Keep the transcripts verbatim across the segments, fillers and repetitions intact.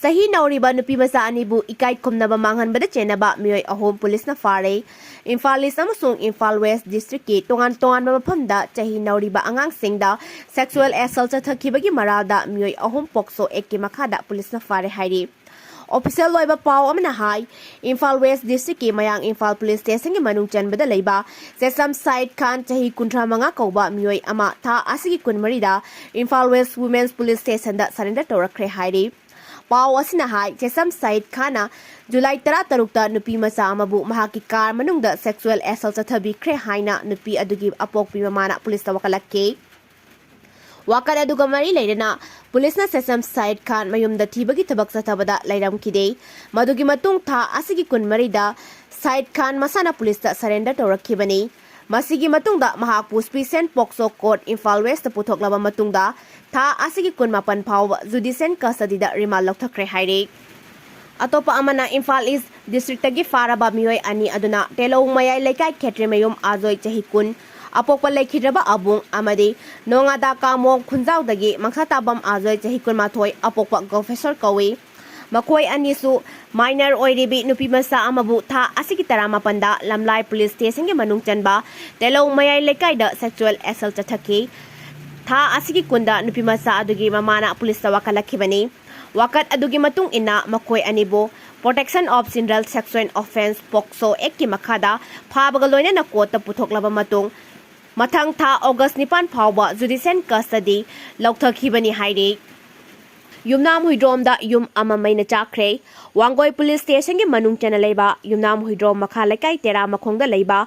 ꯆꯍꯤ ꯅꯧꯔꯤꯕ ꯅꯨꯄꯤ ꯃꯆꯥ ꯑꯅꯤꯕꯨ ꯏꯀꯥꯏ ꯈꯨꯝꯅꯕ ꯃꯥꯡꯍꯟꯕꯗ ꯆꯦꯟꯅꯕ ꯃꯤꯑꯣꯏ ꯑꯍꯨꯝ ꯄꯨꯂꯤꯁꯅ ꯐꯥꯔꯦ꯫ ꯏꯝꯐꯥꯜ ꯏꯁ ꯑꯃꯁꯨꯡ ꯏꯝꯐꯥꯜ ꯋꯦꯁ ꯗꯤꯁꯇ꯭ꯔꯤꯛꯀꯤ ꯇꯣꯉꯥꯟ ꯇꯣꯉꯥꯟꯕ ꯃꯐꯝꯗ ꯆꯍꯤ ꯅꯧꯔꯤꯕ ꯑꯉꯥꯡꯁꯤꯡꯗ ꯁꯦꯛꯁꯨꯑꯦꯜ ꯑꯦꯁꯜ ꯆꯠꯊꯈꯤꯕꯒꯤ ꯃꯔꯥꯜꯗ ꯃꯤꯑꯣꯏ ꯑꯍꯨꯝ ꯄꯣꯛꯁꯣ ꯑꯦꯛꯀꯤ ꯃꯈꯥꯗ ꯄꯨꯂꯤꯁꯅ ꯐꯥꯔꯦ ꯍꯥꯏꯔꯤ꯫ ꯑꯣꯐꯤꯁꯤꯌꯦꯜ ꯑꯣꯏꯕ ꯄꯥꯎ ꯑꯃꯅ ꯍꯥꯏ, ꯏꯝꯐꯥꯜ ꯋꯦꯁ ꯗꯤꯁꯇ꯭ꯔꯤꯛꯀꯤ ꯃꯌꯥꯡ ꯏꯝꯐꯥꯜ ꯄꯨꯂꯤꯁ ꯁ꯭ꯇꯦꯁꯟꯒꯤ ꯃꯅꯨꯡ ꯆꯟꯕꯗ ꯂꯩꯕ ꯁꯦꯁꯝ ꯁꯥꯏꯗ ꯈꯥꯟ, ꯆꯍꯤ ꯀꯨꯟꯊ꯭ꯔꯥ ꯃꯉꯥ ꯀꯧꯕ ꯃꯤꯑꯣꯏ ꯑꯃ ꯊꯥ ꯑꯁꯤꯒꯤ ꯀꯨꯟꯃꯔꯤꯗ ꯏꯝꯐꯥꯜ ꯋꯦꯁ ꯋꯨꯃꯦꯟꯁ ꯄꯨꯂꯤꯁ ꯁ꯭ꯇꯦꯁꯟꯗ ꯁꯔꯦꯟꯗꯔ ꯇꯧꯔꯛꯈ꯭ꯔꯦ ꯍꯥꯏꯔꯤ꯫ ꯄꯥꯎ ꯑꯁꯤꯅ ꯍꯥꯏ, ꯁꯦꯁꯝ ꯁꯥꯏꯗ ꯈꯥꯟꯅ ꯖꯨꯂꯥꯏ ꯇꯔꯥꯇꯔꯨꯛꯇ ꯅꯨꯄꯤ ꯃꯆꯥ ꯑꯃꯕꯨ ꯃꯍꯥꯛꯀꯤ ꯀꯥꯔ ꯃꯅꯨꯡꯗ ꯁꯦꯛꯁꯨꯑꯦꯜ ꯑꯦꯁꯜ ꯆꯠꯊꯕꯤꯈ꯭ꯔꯦ ꯍꯥꯏꯅ ꯅꯨꯄꯤ ꯑꯗꯨꯒꯤ ꯑꯄꯣꯛꯄꯤ ꯃꯃꯥꯅ ꯄꯨꯂꯤꯁꯇ ꯋꯥꯀꯠꯂꯛꯈꯤ꯫ ꯋꯥꯀꯠ ꯑꯗꯨꯒ ꯃꯔꯤ ꯂꯩꯅꯅ ꯄꯨꯂꯤꯁꯅ ꯁꯦꯁꯝ ꯁꯥꯏꯗ ꯈꯥꯟ ꯃꯌꯨꯝꯗ ꯊꯤꯕꯒꯤ ꯊꯕꯛ ꯆꯠꯊꯕꯗ ꯂꯩꯔꯝꯈꯤꯗꯦ꯫ ꯃꯗꯨꯒꯤ ꯃꯇꯨꯡ ꯊꯥ ꯑꯁꯤꯒꯤ ꯀꯨꯟꯃꯔꯤꯗ ꯁꯥꯏꯗ ꯈꯥꯟ ꯃꯁꯥꯅ ꯄꯨꯂꯤꯁꯇ ꯁꯔꯦꯟꯗꯔ ꯇꯧꯔꯛꯈꯤꯕꯅꯤ꯫ ꯃꯁꯤꯒꯤ ꯃꯇꯨꯡꯗ ꯃꯍꯥꯛꯄꯨ ꯁ꯭ꯄꯤꯁꯦꯟ ꯄꯣꯛꯁꯣ ꯀꯣꯔꯠ ꯏꯝꯐꯥꯜ ꯋꯦꯁꯇ ꯄꯨꯊꯣꯛꯂꯕ ꯃꯇꯨꯡꯗ ꯊꯥ ꯑꯁꯤꯒꯤ ꯀꯨꯟꯃꯥꯄꯟ ꯐꯥꯎꯕ ꯖꯨꯗꯤꯁꯤꯌꯦꯜ ꯀꯁꯇꯗꯤꯗ ꯔꯤꯃꯥꯟ ꯂꯧꯊꯈ꯭ꯔꯦ ꯍꯥꯏꯔꯤ꯫ ꯑꯇꯣꯞꯄ ꯑꯃꯅ ꯏꯝꯐꯥꯜ ꯏꯁ ꯗꯤꯁꯇ꯭ꯔꯤꯛꯇꯒꯤ ꯐꯥꯔꯕ ꯃꯤꯑꯣꯏ ꯑꯅꯤ ꯑꯗꯨꯅ ꯇꯦꯂꯧ ꯃꯌꯥꯏ ꯂꯩꯀꯥꯏ ꯈꯦꯇ꯭ꯔꯤꯃꯌꯨꯝ ꯑꯥꯖꯣꯏ ꯆꯍꯤ ꯀꯨꯟ, ꯑꯄꯣꯛꯄ ꯂꯩꯈꯤꯗ꯭ꯔꯕ ꯑꯕꯨꯡ ꯑꯃꯗꯤ ꯅꯣꯡꯉꯥꯗꯥ ꯀꯥꯃꯣ ꯈꯨꯟꯖꯥꯎꯗꯒꯤ ꯃꯈꯥ ꯇꯥꯕꯝ ꯑꯥꯖꯣꯏ ꯆꯍꯤ ꯀꯨꯟꯃꯥꯊꯣꯏ, ꯑꯄꯣꯛꯄ ꯒꯣꯐꯦꯁꯣꯔ ꯀꯧꯏ꯫ ꯃꯈꯣꯏ ꯑꯅꯤꯁꯨ ꯃꯥꯏꯅꯔ ꯑꯣꯏꯔꯤꯕꯤ ꯅꯨꯄꯤ ꯃꯆꯥ ꯑꯃꯕꯨ ꯊꯥ ꯑꯁꯤꯒꯤ ꯇꯔꯥꯃꯥꯄꯟꯗ ꯂꯝꯂꯥꯏ ꯄꯨꯂꯤꯁ ꯁ꯭ꯇꯦꯁꯟꯒꯤ ꯃꯅꯨꯡ ꯆꯟꯕ ꯇꯦꯂꯧ ꯃꯌꯥꯏ ꯂꯩꯀꯥꯏꯗ ꯁꯦꯛꯁꯨꯑꯦꯜ ꯑꯦꯁꯜ ꯆꯠꯊꯈꯤ꯫ ꯊꯥ ꯑꯁꯤꯒꯤ ꯀꯨꯟꯗ ꯅꯨꯄꯤ ꯃꯆꯥ ꯑꯗꯨꯒꯤ ꯃꯃꯥꯅ ꯄꯨꯂꯤꯁꯇ ꯋꯥꯀꯠꯂꯛꯈꯤꯕꯅꯤ꯫ ꯋꯥꯀꯠ ꯑꯗꯨꯒꯤ ꯃꯇꯨꯡ ꯏꯟꯅ ꯃꯈꯣꯏ ꯑꯅꯤꯕꯨ Protection of Children Sexual Offence, ꯄꯣꯛꯁꯣ ꯑꯦꯛꯀꯤ ꯃꯈꯥꯗ ꯐꯥꯕꯒ ꯂꯣꯏꯅꯅ ꯀꯣꯔꯠꯇ ꯄꯨꯊꯣꯛꯂꯕ ꯃꯇꯨꯡ, ꯃꯊꯪ ꯊꯥ ꯑꯣꯒꯁ ꯅꯤꯄꯥꯟ ꯐꯥꯎꯕ ꯖꯨꯗꯤꯁꯤꯌꯦꯜ ꯀꯁꯇꯗꯤ ꯂꯧꯊꯈꯤꯕꯅꯤ ꯍꯥꯏꯔꯤ꯫ ꯌꯨꯝꯅꯥꯝ ꯍꯨꯏꯗ꯭ꯔꯣꯝꯗ ꯌꯨꯝ ꯑꯃ ꯃꯩꯅ ꯆꯥꯛꯈ꯭ꯔꯦ꯫ ꯋꯥꯡꯒꯣꯏ ꯄꯨꯂꯤꯁ ꯁ꯭ꯇꯦꯁꯟꯒꯤ ꯃꯅꯨꯡ ꯆꯟꯅ ꯂꯩꯕ ꯌꯨꯝꯅꯥꯝ ꯍꯨꯏꯗ꯭ꯔꯣꯝ ꯃꯈꯥ ꯂꯩꯀꯥꯏ ꯇꯦꯔꯥ ꯃꯈꯣꯡꯗ ꯂꯩꯕ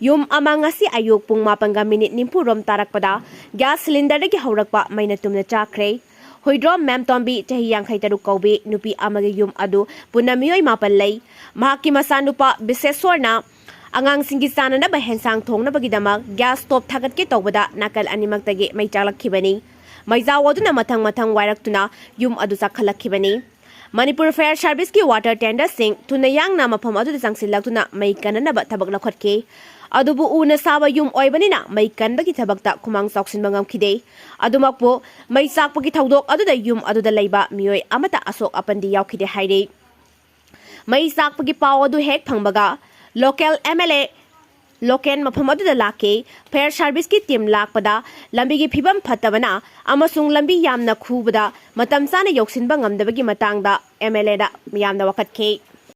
ꯌꯨꯝ ꯑꯃ ꯉꯁꯤ ꯑꯌꯨꯛ ꯄꯨꯡ ꯃꯥꯄꯟꯒ ꯃꯤꯅꯤꯠ ꯅꯤꯐꯨ ꯔꯣꯝ ꯇꯥꯔꯛꯄꯗ ꯒ꯭ꯌꯥꯁ ꯁꯤꯂꯤꯟꯗꯔꯗꯒꯤ ꯍꯧꯔꯛꯄ ꯃꯩꯅ ꯇꯨꯝꯅ ꯆꯥꯛꯈ꯭ꯔꯦ꯫ ꯍꯨꯏꯗ꯭ꯔꯣꯝ ꯃꯦꯝꯇꯣꯝꯕꯤ, ꯆꯍꯤ ꯌꯥꯡꯈꯩ ꯇꯔꯨꯛ ꯀꯧꯕꯤ ꯅꯨꯄꯤ ꯑꯃꯒꯤ ꯌꯨꯝ ꯑꯗꯨ ꯄꯨꯟꯅ ꯃꯤꯑꯣꯏ ꯃꯥꯄꯟ ꯂꯩ꯫ ꯃꯍꯥꯛꯀꯤ ꯃꯆꯥꯅꯨꯄꯥ ꯕꯤꯁꯦꯁꯣꯔꯅ ꯑꯉꯥꯡꯁꯤꯡꯒꯤ ꯆꯥꯅꯅꯕ ꯍꯦꯟꯁꯥꯡ ꯊꯣꯡꯅꯕꯒꯤꯗꯃꯛ ꯒ꯭ꯌꯥꯁ ꯁ꯭ꯇꯣꯞ ꯊꯥꯒꯠꯀꯦ ꯇꯧꯕꯗ ꯅꯥꯀꯜ ꯑꯅꯤꯃꯛꯇꯒꯤ ꯃꯩ ꯆꯥꯛꯂꯛꯈꯤꯕꯅꯤ꯫ ꯃꯩꯖꯥꯎ ꯑꯗꯨꯅ ꯃꯊꯪ ꯃꯊꯪ ꯋꯥꯏꯔꯛꯇꯨꯅ ꯌꯨꯝ ꯑꯗꯨ ꯆꯥꯛꯈꯠꯂꯛꯈꯤꯕꯅꯤ꯫ ꯃꯅꯤꯄꯨꯔ ꯐꯥꯌꯔ ꯁꯥꯔꯚꯤꯁꯀꯤ ꯋꯥꯇꯔ ꯇꯦꯡꯀꯔꯁꯤꯡ ꯊꯨꯅ ꯌꯥꯡꯅ ꯃꯐꯝ ꯑꯗꯨꯗ ꯆꯪꯁꯤꯜꯂꯛꯇꯨꯅ ꯃꯩ ꯀꯟꯅꯅꯕ ꯊꯕꯛ ꯂꯧꯈꯠꯈꯤ꯫ ꯑꯗꯨꯕꯨ ꯎꯅ ꯁꯥꯕ ꯌꯨꯝ ꯑꯣꯏꯕꯅꯤꯅ ꯃꯩ ꯀꯟꯕꯒꯤ ꯊꯕꯛꯇ ꯈꯨꯃꯥꯡ ꯆꯥꯎꯁꯤꯟꯕ ꯉꯝꯈꯤꯗꯦ꯫ ꯑꯗꯨꯃꯛꯄꯨ, ꯃꯩ ꯆꯥꯛꯄꯒꯤ ꯊꯧꯗꯣꯛ ꯑꯗꯨꯗ ꯌꯨꯝ ꯑꯗꯨꯗ ꯂꯩꯕ ꯃꯤꯑꯣꯏ ꯑꯃꯠꯇ ꯑꯁꯣꯛ ꯑꯄꯟꯗꯤ ꯌꯥꯎꯈꯤꯗꯦ ꯍꯥꯏꯔꯤ꯫ ꯃꯩ ꯆꯥꯛꯄꯒꯤ ꯄꯥꯎ ꯑꯗꯨ ꯍꯦꯛ ꯐꯪꯕꯒ local M L A local ꯃꯐꯝ ꯑꯗꯨꯗ ꯂꯥꯛꯈꯤ꯫ ꯐꯥꯌꯔ ꯁꯥꯔꯚꯤꯁꯀꯤ ꯇꯤꯝ ꯂꯥꯛꯄꯗ ꯂꯝꯕꯤꯒꯤ ꯐꯤꯕꯝ ꯐꯠꯇꯕꯅ ꯑꯃꯁꯨꯡ ꯂꯝꯕꯤ ꯌꯥꯝꯅ ꯈꯨꯕꯗ ꯃꯇꯝ ꯆꯥꯅ ꯌꯧꯁꯤꯟꯕ ꯉꯝꯗꯕꯒꯤ ꯃꯇꯥꯡꯗ ꯑꯦꯝ ꯑꯦꯜ ꯑꯦꯗ ꯌꯥꯝꯅ ꯋꯥꯀꯠꯈꯤ꯫